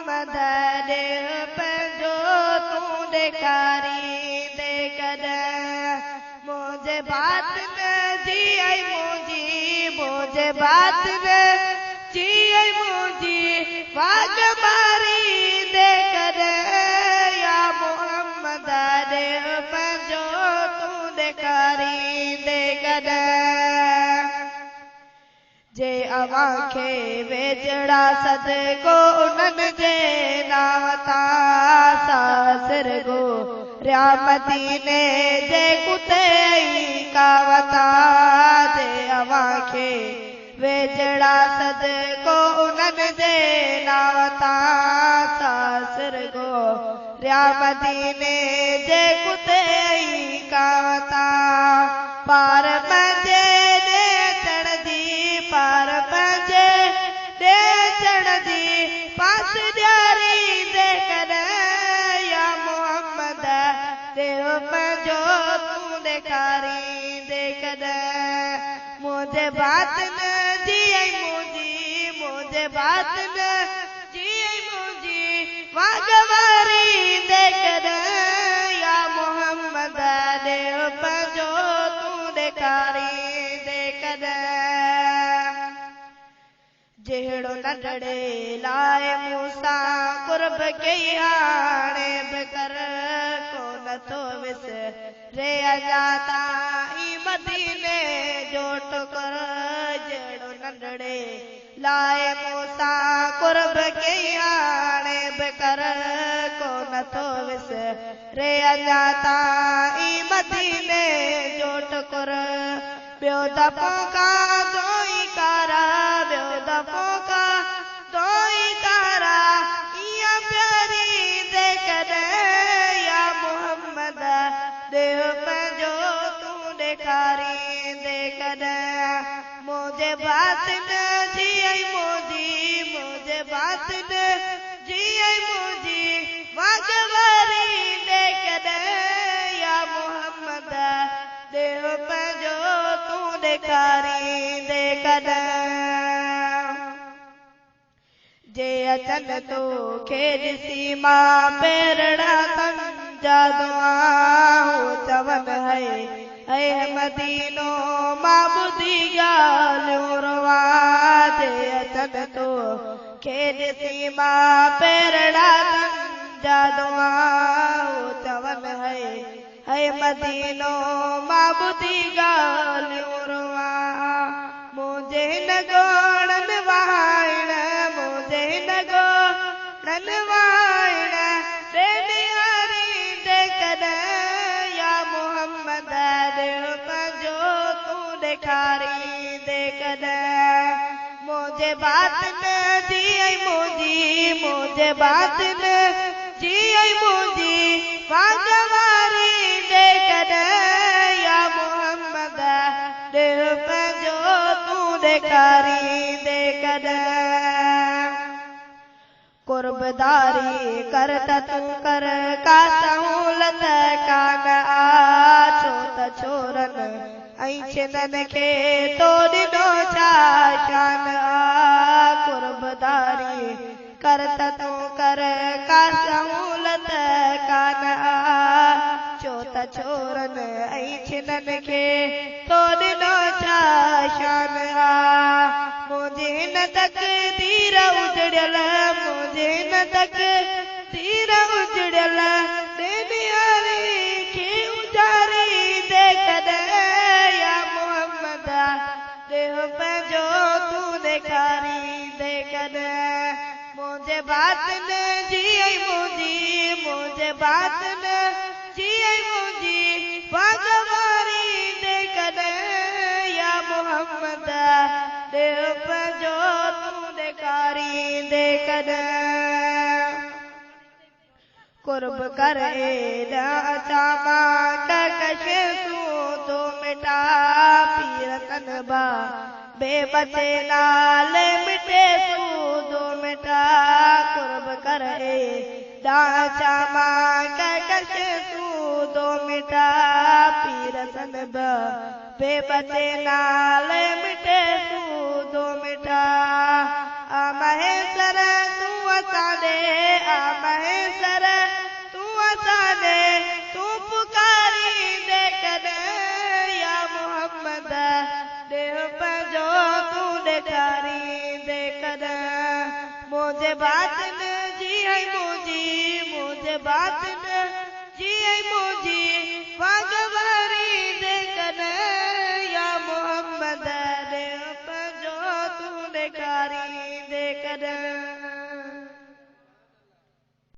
मोहम्मद ॾेह पंहिंजो तूं ॾेखारींदे कॾहिं। मुंहिंजे बातिन जी ऐं मुंहिंजी, मुंहिंजे बातिन जी ऐं मुंहिंजी वाग मारींदे कॾहिं। या मोहम्मद ॾेह पंहिंजो तूं ॾेखारींदे कॾहिं। जे अव्हांखे वेझड़ा सदको उन्हनि जे नांव तां, सासिर गो रिया मदीने जे कुते कावता। जे अव्हांखे वेझड़ा सदको उन्हनि जे नांव तां, सासिर गो रिया मदीने जे कुते कावता। पार पंहिंजे ॾे अचण जी, पार पंहिंजे ॾे अचण जी पास ॾियारींदे कॾहिं। या मोहम्मद ॾेह पंहिंजो तूं ॾेखारींदे कॾहिं। मुंहिंजे बातिन जी ऐं मुंहिंजी, मुंहिंजे बातिन जी ऐं मुंहिंजी वाग वारींदे कॾहिं। या मोहम्मद ॾेह पंहिंजो तूं ॾेखारींदे कॾहिं। जहिड़ो नंढड़े लाइ मूंसां कुर्ब कई हाणे बि कर, कोन थो विसरे अञा ताईं मदीने जो टुकर। जहिड़ो नंढड़े लाइ मूंसां कुर्ब कई हाणे बि कर, कोन थो विसरे अञा ताईं मदीने जो टुकर। ॿियो दफ़ो खां दोई कारा, ॿियो दफ़ो खां दोई कारा ईअं प्यारींदे कॾहिं। या मोहम्मद ॾेह पंहिंजो तूं ॾेखारींदे कॾहिं। मुंहिंजे बातिन जी ऐं मुंहिंजी, मुंहिंजे बातिन जी ऐं मुंहिंजी वाग वारींदे कॾहिं। या मोहम्मद ॾेह पंहिंजो तूं ॾेखारींदे कॾहिं। जे अचनि तोखे ॾिसी मां पेरड़ा तन जा दुआ, चवनि है ऐ मदीनो मां ॿुधी ॻाल्हियूं रोआं। जे अचनि तोखे ॾिसी मां पेरड़ा तन जा दुआ, चवनि है ऐ मदीनो मां ॿुधी ॻाल्हियूं रोआं। मुंहिंजे हिन ॻोड़नि वाइण, मुंहिंजे हिन ॻोड़नि वाइण ॾे निहारींदे कॾहिं। या मोहम्मद ॾेह पंहिंजो तूं ॾेखारींदे कॾहिं। मुंहिंजे बातिन जी ऐं मुंहिंजी, मुंहिंजे बातिन जी ऐं मुंहिंजी वाग वारींदे कॾहिं। या मोहम्मद ॾेह पंहिंजो तूं ॾेखारींदे कॾहिं। कुर्बदारी कर त तूं कर, का सहूलत कान आ, छो त छोरनि ऐं छिननि खे तो ॾिनो छा शान आ। कुर्बदारी कर त तूं कर, का सहूलत कान आ, छो त छोरनि ऐं छिननि खे तो ॾिनो छा शान आ। मुंहिंजी हिन तक़दीर उजड़ियल, मुंहिंजी हिन तक़दीर उजड़ियल ॾे निहारी खे उजारींदे कॾहिं। या मोहम्मद ॾेह पंहिंजो तूं ॾेखारींदे कॾहिं। मुंहिंजे बातिन जी ऐं मुंहिंजी, मुंहिंजे बातिन जी ऐं मुंहिंजी वाग वारींदे कॾहिं। या मोहम्मद ॾेह पंहिंजो तूं ॾेखारींदे कॾहिं। कुर्ब कर एॾा अचां मां ककश सूं तो मिटा, पीर तनबा बेबचे नाले मिटे सूदो मिटा। कुर्ब कर एॾा अचां मां ककश सूदो मिटा, पीर सनबा बेबचे नाले मिटे सूदो मिटा। आ महेसर तूं असां اسان ڏي آ محشر تون اسان ڏي تون پڪاريندي ڪڏهن يا محمد ڏيهه پنهنجو تون ڏيکاريندي ڪڏهن منهنجي باطن جي ۽ منهنجي منهنجي باطن جي ۽ منهنجي